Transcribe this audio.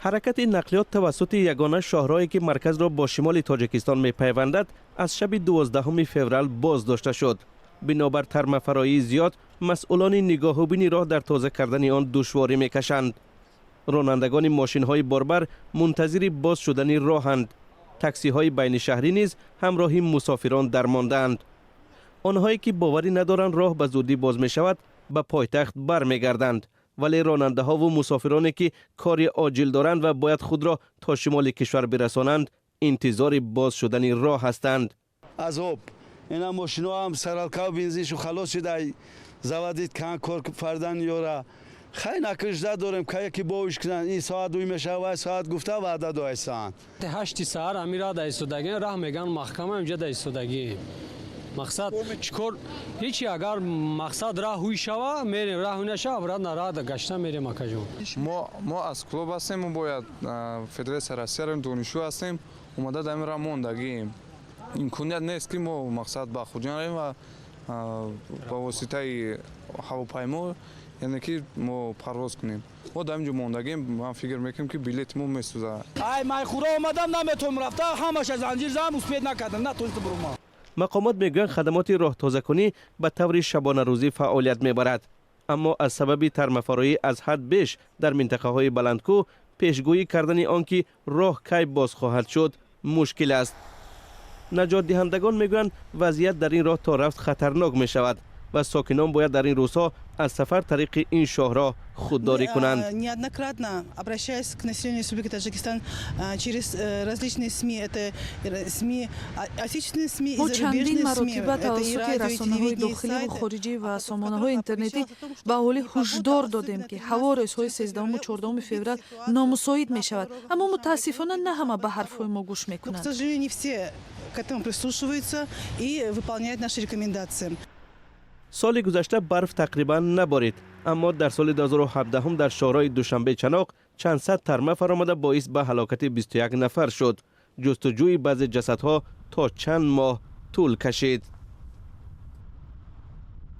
Ҳаракати нақлиёт тавассути ягона шоҳроҳе, ки марказро бо шимоли Тоҷикистон мепайвандад, аз шаби 12 феврал боздошта шуд. Бинобар тармафароии зиёд, масъулони нигоҳубини роҳ дар тоза кардани он душворӣ мекашанд. Ронандагони мошинҳои борбар мунтазири боз шудани роҳанд. Таксиҳои байнишаҳрӣ низ ҳамроҳи мусофирон дармондаанд. Онҳое ки боварӣ надоранд, роҳ ба зудӣ боз мешавад, ба пойтахт бармегарданд, вале ронандаҳову мусофироне, ки кори оҷил доранд ва бояд худро то шимоли кишвар бирасонанд, интизори боз шудани роҳ ҳастанд. Азоб. Ина мошино ҳам солярка у бензиншу халос шуда, заводить кан, кор фардан ёра. Хай, накажда дорем, кае ки боиш кунанд. Ин соат уй мешава, вай соат гуфта, ваъда доайсанд. 8 саҳар ами раҳ да истодагӣ. Раҳ меган маҳкама, инҷа да истодагӣ. Мақсад чикор? Ҳечи. Агар мақсад раҳ ҳуй шава, мерем, раҳ ҳуй нашава, обратно раҳ гашта мерем, акаҷон. Мо аз клуб ҳастем, мо бояд Федератсия Россия равем, донишҷӯ ҳастем, омада дар ин раҳ мондагием. Имконият нест, ки мо мақсад ба Хуҷанд равем ва ба воситаи ҳавопаймо, яъне ки мо парвоз кунем. Мо дар ин ҷо мондагем. Ман фикр мекунем, ки билети мо месӯзад. Ай майхӯра омадам, наметавонам рафта, ҳамаша занҷир зам, успеть накардам, натонистам бурумам. Мақомот мегӯянд, хадамоти роҳтозакунӣ ба таври шабонарӯзӣ фаъолият мебарад, аммо аз сабаби тармафароӣ аз ҳад беш дар минтақаҳои баландкӯҳ, пешгӯӣ кардани он ки роҳ кай боз хоҳад шуд, мушкил аст. Наҷотдиҳандагон мегӯянд, вазъият дар ин роҳ то рафт хатарнок мешавад ва сокинон бояд дар ин рӯзҳо аз сафар тариқи ин шоҳроҳ худдорӣ кунанд. Неоднократно обращаясь к населению Республики Таджикистан через различные СМИ, это СМИ, отечественные СМИ и Мо чандин зарубежные СМИ, маротиба тавассути расонаҳои дохиливу хориҷӣ ва сомонаҳои интернетӣ ба аҳолӣ ҳушдор додем, ки ҳаво рӯзҳои 13-у 14 феврал номусоид мешавад, аммо мутаассифона на ҳама ба ҳарфҳои мо гӯш Но, к мекунанд. сожалению, не все к этому прислушиваются и выполняют наши рекомендации. Соли гузашта барф тақрибан наборид, аммо дар соли 2017 дар шоҳроҳи Душанбе Чаноқ чанд сад тарма фаромада, боис ба ҳалокати 21 нафар шуд. Ҷустуҷӯи баъзе ҷасадҳо то чанд моҳ тӯл кашид.